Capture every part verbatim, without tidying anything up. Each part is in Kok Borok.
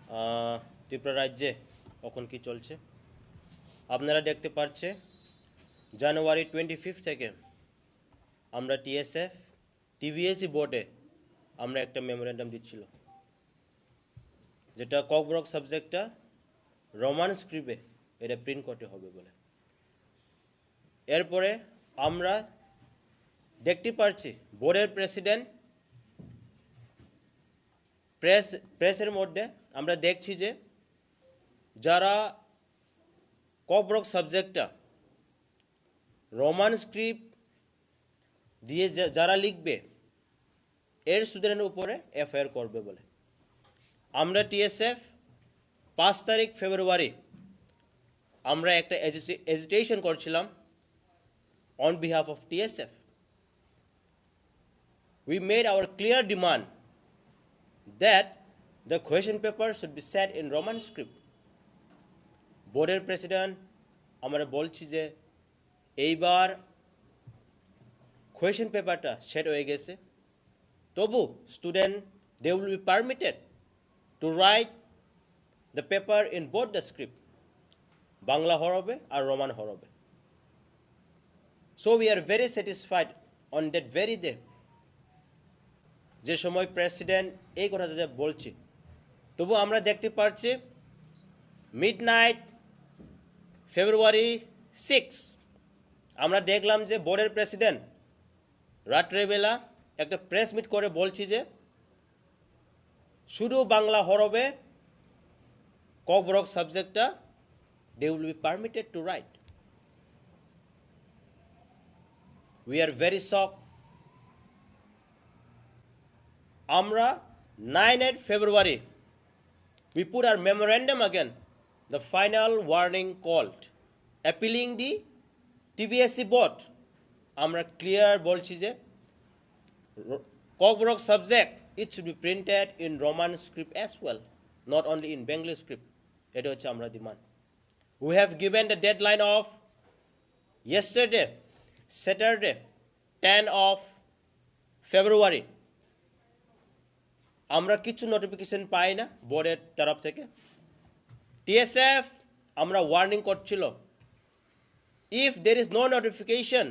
আহ, ত্রিপুরা রাজ্যে এখন কি চলছে আপনারা দেখতে পাচ্ছে। জানুয়ারি টোয়েন্টি ফিফথ থেকে আমরা টিএসএফ টিবিএসই বোর্ডে আমরা একটা মেমোরেন্ডাম দিচ্ছিল, যেটা ককবরক সাবজেক্টটা রোমান স্ক্রিপ্টে এটা প্রিন্ট করতে হবে বলে। এরপরে আমরা দেখতে পাচ্ছি বোর্ডের প্রেসিডেন্ট প্রেস প্রেসের মধ্যে আমরা দেখছি যে যারা ককবরক সাবজেক্টটা রোমান স্ক্রিপ্ট দিয়ে যা- যারা লিখবে এর স্টুডেন্টের উপরে এফআইআর করবে বলে। আমরা টিএসএফ পাঁচ তারিখ ফেব্রুয়ারি আমরা একটা এজিটেশন করছিলাম on behalf of T S F. We made our clear demand that the question paper should be set in Roman script. বোর্ডের প্রেসিডেন্ট আমরা বলছি যে এইবার কোয়েশ্চেন পেপারটা সেট হয়ে গেছে, তবু student, they will be permitted to write the paper in both the script, Bangla হরফে আর রোমান হরফে। So we are very satisfied on that very day, যে সময় প্রেসিডেন্ট এই কথাটা যে বলছি, তবু আমরা দেখতে পাচ্ছি মিড নাইট ফেব্রুয়ারি সিক্স আমরা দেখলাম যে বোর্ডের প্রেসিডেন্ট রাত্রেবেলা একটা প্রেস মিট করে বলছি যে শুধু বাংলা হরফে ককবরক সাবজেক্টটা they will be permitted to write. We are very shocked. আমরা nine eight February we put our memorandum again, the final warning called, appealing the টিবিএসই বোর্ড। আমরা ক্লিয়ার বলছি যে Kokborok subject it should be printed in Roman script as well, not only in Bengali script. এটা হচ্ছে আমরা demand. We have given the deadline of yesterday, Saturday, ten of February. আমরা কিছু নোটিফিকেশন পাই না বোর্ডের তরফ থেকে। টিএসএফ আমরা ওয়ার্নিং করছিল, if there is no notification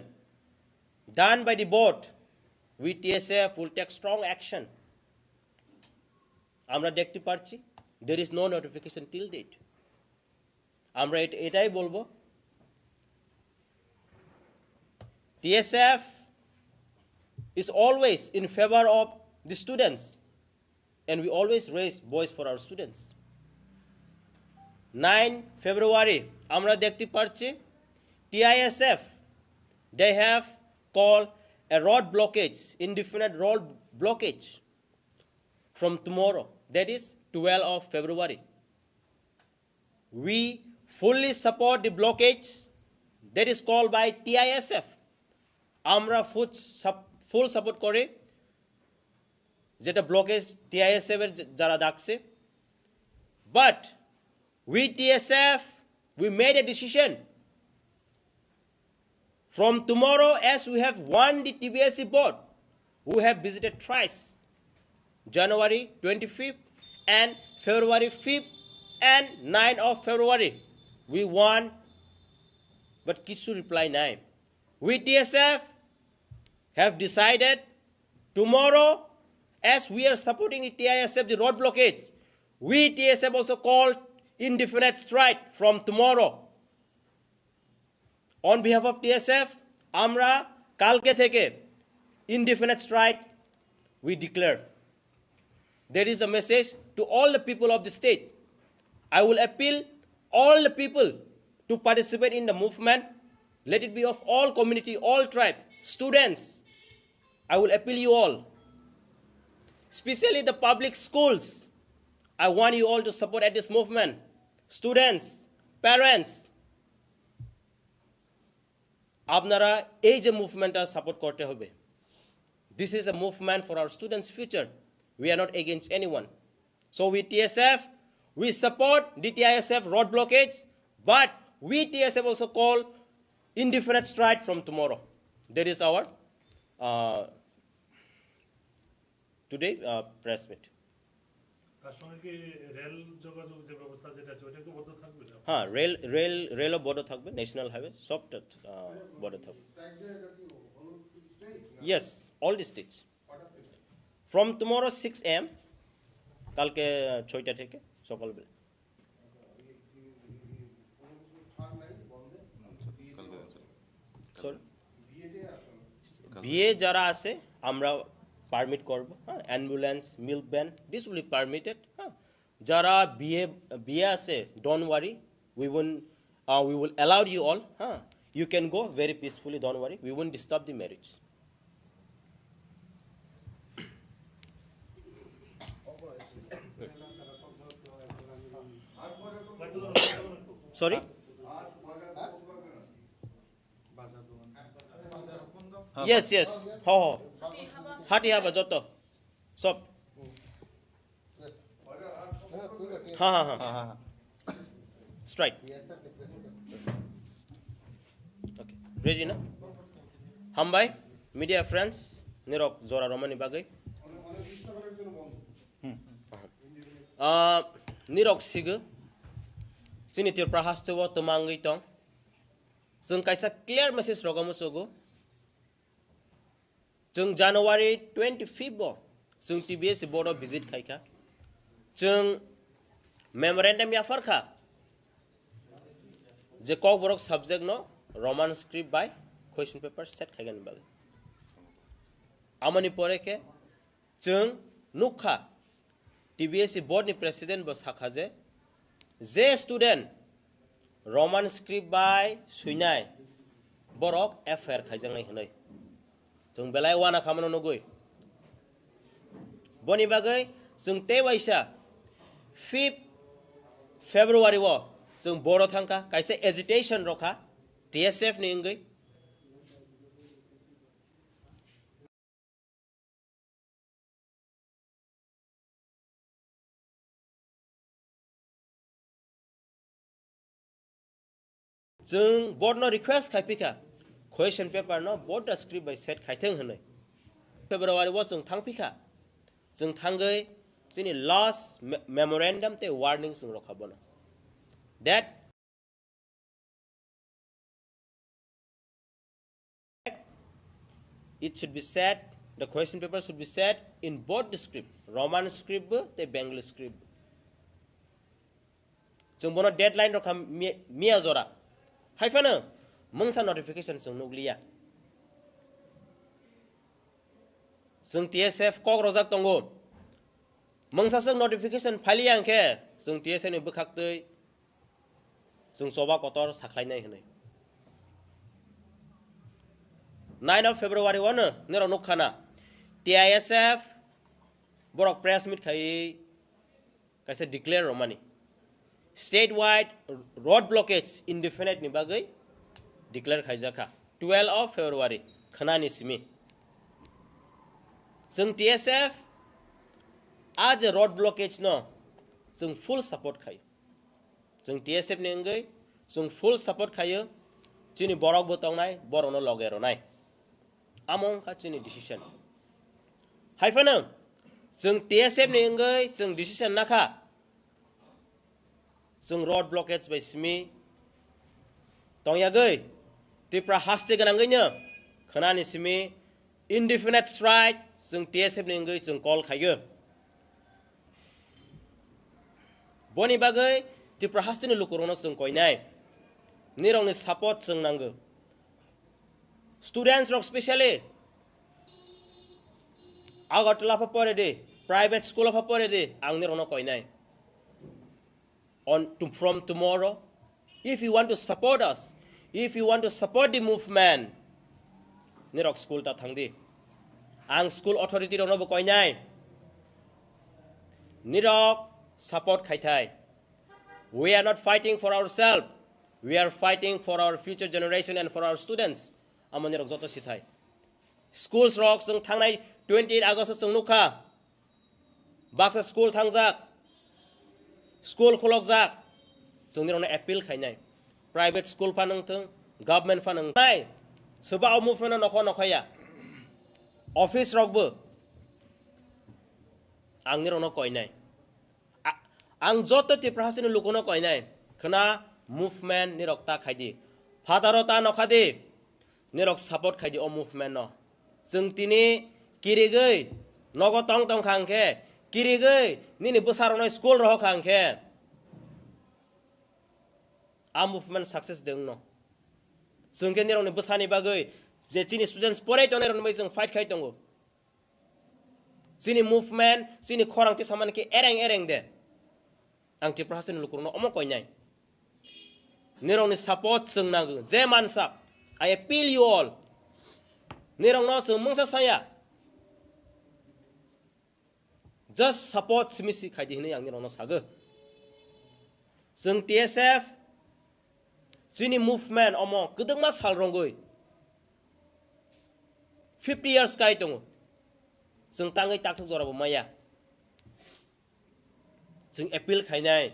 done by the board, we T S F will take strong action. আমরা দেখতে পাচ্ছি there is no notification till date. আমরা এট- এটাই বলবো, T S F is always in favor of the students and we always raise voice for our students. Nine ফেব্রুয়ারি আমরা দেখতে পাচ্ছি TISF, they have called a road blockage, indefinite road blockage from tomorrow, that is twelve of February. We fully support the blockage that is called by T I S F. আমরা ফুল সাপ- full support করি যেটা blockage TISF এর যে- যারা ডাকছে। But we T S F, we made a decision. From tomorrow, as we have warned the T B S E board, who have visited thrice, January twenty-fifth and February fifth and ninth of February, we warn, but কিছু রিপ্লাই নাই। We T S F have decided tomorrow, as we are supporting the T I S F, the road blockades, we T S F also called indefinite strike from tomorrow. On behalf of T S F, আমরা কালকে থেকে indefinite strike we declare. There is a message to all the people of the state. I will appeal all the people to participate in the movement. Let it be of all community, all tribe, students. I will appeal you all, especially the public schools. I want you all to support at this movement. Students, parents, আপনারা এই যে মুভমেন্টটা সাপোর্ট করতে হবে। This is a movement for our students' future. We are not against anyone. So we T S F, we support the T I S F road blockades, but we T S F also call indefinite strike from tomorrow. That is our uh, today uh, press meet. তার সঙ্গে কি রেল যোগাযোগ যে ব্যবস্থা যেটা আছে, ওটা কি বন্ধ থাকবে? হ্যাঁ, রেল, রেল, রেলও বন্ধ থাকবে, ন্যাশনাল হাইওয়ে সবটা, আহ, বন্ধ থাকবে। Yes, all the states. From tomorrow six a m, কালকে, আহ, ছয়টা থেকে সকালবেলা। Sorry? বিয়ে যারা আছে আমরা পারমিট করব, হ্যাঁ, ambulance, milk van, this will be permitted, হ্যাঁ। যারা বিয়ে, বিয়ে আছে, don't worry, we won't, uh, we will allow you all, হ্যাঁ। You can go very peacefully, don't worry, we won't disturb the marriage. Sorry? Yes, yes. Ho, ho. Hati haba joto. Sob. Ha, ha, ha. Strike. Okay. Ready na? Hambai, media friends, nirok jora romani bagwi. Ah, nirok sigo. Chini Tripura haste o twmangwi tong. Chwng kaisa clear message rogo muchugo. Chwng January twenty fifth bo chwng T B S board o visit khaikha. Chwng memorandum yapharkha je Kokborok subject no Roman script bai question paper set khaigani bagwi. Amoni pore khe chwng nukha T B S board ni president bo sakha je, je student Roman script bai swinai borok F I R khaijaknai hwnwi. Chwng belai uana khamano nugwi. Boni bagwi chwng tei waisa fifth February o chwng board o thangkha, kaisa agitation rokha T S F ni wngwi. Chwng board no request khai phikha, question paper no board da script bai set khai theng hwnwi. February o chwng thang phikha, chwng thangwi chini last me-, memorandum tei warning chwng rokha bono. That it should be set, the question paper should be set in both the script, Roman script bo tei Bengali script bo. Chwng bono deadline rokha mi-, miya jora. Hai phano mungsa notification chwng nukliya. Chwng T S F kok rojak tongo. Mungsa chwng notification phailiya hwnkhe chwng T S F ni bwkhaktwi chwng choba kotor sakhlainai hwnwi. Nine of February o no nirok nukha na, T I S F borok press meet khaiwi kaisa declare romani. State wide road blockage indefinite ni bagwi declare khaijakha twelve of February khwnani simi. Chwng T S F a je road blockage no chwng full support khai. Chwng T S F ni wngwi chwng full support khaio, chini borok bo tongnai, borokno loge rwnai. Amo wngkha chini decision. Hai phano chwng T S F ni wngwi chwng decision nakha, chwng road blockage bai simi tongyagwi Tripura haste gwnangwino khwnani simi indefinite strike chwng T S F ni wngwi chwng call khaio. Boni bagwi Tripura hasteni lukurokno chwng koinai. Nirokni support chwng nango. Students rok specially Agartala pha pore di, private school pha pore di, ang nirokno koinai. On to, from tomorrow, if you want to support us, if you want to support the movement, nirok school ta thangdi. Ang school authority rokno bo koinai. Nirok support khaithai. We are not fighting for ourselves. We are fighting for our future generation and for our students. Amo nirok joto sithai. Schools rok chwng thangnai twenty eight August o chwng nukha. Baksa school thangjak, school khulokjak, chwng nirokno appeal khainai. Private school pha nungthung, government pha nungthung. Nai, swba omo phano nokho nokhaya. Office rokbo ang nirokno koinai. Ang joto Tiprasani lukuno koinai, khwna movement nirok ta khaidi. Father-o ta nokha di, nirok support khaidi o movement no. Chwng tini kirigwi nogo tong tong kha hwnkhe, kirigwi nini bwsarokno school rohor kha hwnkhe, a movement success de wngno. Chwng khe nirokni bwsani bagwi je chini students porai tongnai rokni bagwi chwng fight khai tongo. Chini movement, chini khorang tisamani khe ereng ereng de. Ang Tiprasani lukurokno omo koinai. Nirokni support chwng nango. Je mansak, I appeal you all. Nirokno chwng mungsa saya. Just support simi si khaidi hinwi ang nirokno sago. Chwng T S F, chini movement omo kwdwkma sal rwngwi fifty years kai tongo. Chwng tangwi taksuk jorabo maya. Chwng appeal khainai.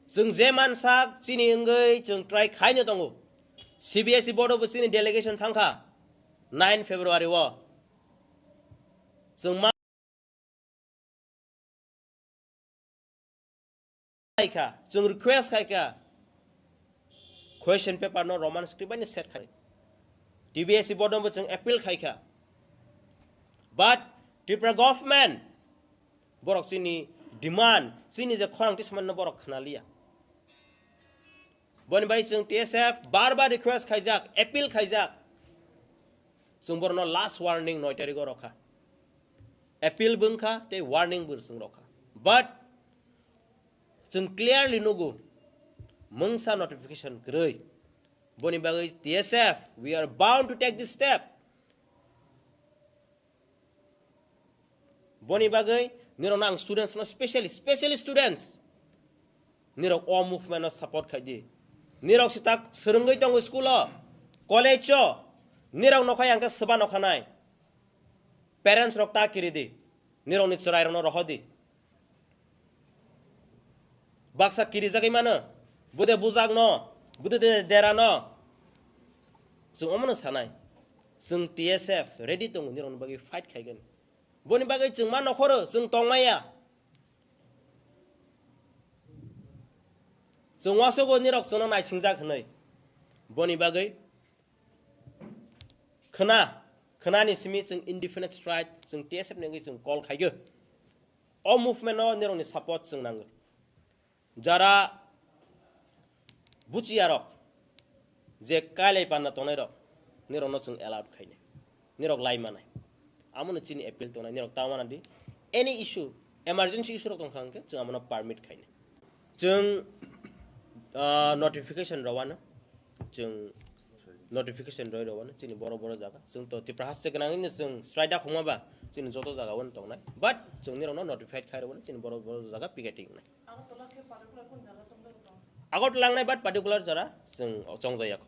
Chwng je mansak chini wngwi chwng try khaino tongo. C B S E board-o bo chini delegation thangkha nine February o. Chwng ma- kha, chwng request khai kha, question paper no Roman script bai set khai. T B S E board no bo chwng appeal khai kha. But Tripura government borok chini demand, chini je khorang tisman no borok khna liya. Boni bai chwng T S F bar bar request khaijak, appeal khaijak. Chwng borokno last warning noi tarikh o rokha. Appeal bo wngkha tei warning bo chwng rokha. But chwng clearly nugo, mungsa notification kwrwi. Boni bagwi T S F, we are bound to take this step. Boni bagwi nirokno ang students no specially, specially students, nirok o movement no support khai di. Nirok sitak swrwngwi tongo school o, college o, nirok nokhai ang khe swba nokhanai. Parents rok ta kiri di, nirokni chwrai rokno rohor di. Baksa kirijagwi mano, bude bujak no, bude de-, dera no. Chwng omono sanai. Chwng T S F ready tongo nirokni bagwi fight khaigani. Boni bagwi chwng ma nokhoro, chwng tongmaya. Chwng wasogo nirok chwngno naisingjak hwnwi. Boni bagwi khwna, khwnani simi chwng indefinite strike, chwng T S F ni wngwi chwng call khaigo. O movement o nirokni support chwng nango. Jara buchiya rok, je kailai panda tongnai rok, nirokno chwng alert khainai, nirok lai manai. Amono chini appeal tongnai, nirok ta mana di. Any issue, emergency issue rok tongkha hwnkhe chwng amono permit khainai. Chwng, ah, notification rwano, chwng notification rwi rwano, chini boro boro jaga. Chwng to Tipra haste gwnangwino chwng strike da khongma ba, chini joto jaga wano tongnai. But chwng nirokno notified khai rwano, chini boro boro jaga picketing wngnai. Agartala khe particular kun jaga chongjagwi tongo? Agartala wngnai, but particular jora chwng chongjaya kho.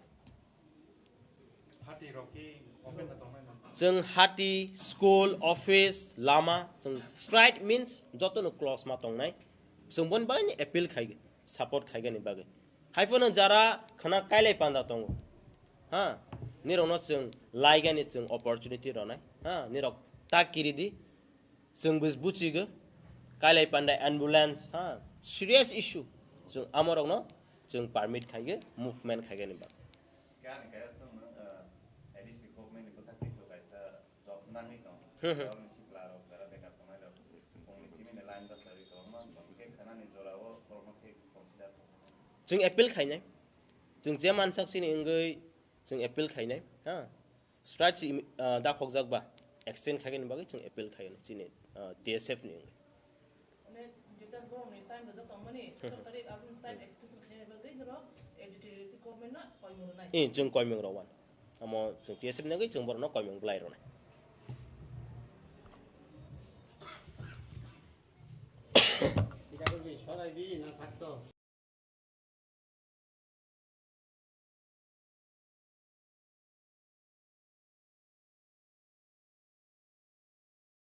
Hati rok khe open na tongnai no? Chwng hati, school, office, lama, chwng strike means joto no close ma tongnai. Chwng boni bagwi ni appeal khai, support khaigani bagwi. Haiphano jara khwna kailai panda tongo. Ha, nirokno chwng laigani chwng opportunity rwnai. Ha, nirok ta kiri di. Chwng bus buchigo, kailai panda ambulance, ha, serious issue. Chwng amorokno chwng permit khaigo, movement khaigani bagwi. Khe ani kaya chwngno, uh, A D C government ni bwkhak twi kaisa job nangwi tongo. Hmm, hmm. Job ni sikla rok jara bekar tongnai rok. Chwngni simi ni line bwsari kwbangma tongkhe khwnani jorao borokno khe consider tongo. Chwng appeal khainai. Chwng je mansak chini wngwi chwng appeal khainai, ha. Strike si, ah, da khokjak ba, extend khaigani bagwi chwng appeal khaigani chini, ah, T S F ni wngwi. Mane, jeta borokni time rwjak tongmani, hmm, sotor tarik aboni time extension khaina bagwi norok A D T C government no koimung rwnai. Eh, chwng koimung rw wan. Amo chwng T S F ni wngwi chwng borokno koimung bwlai rwnai.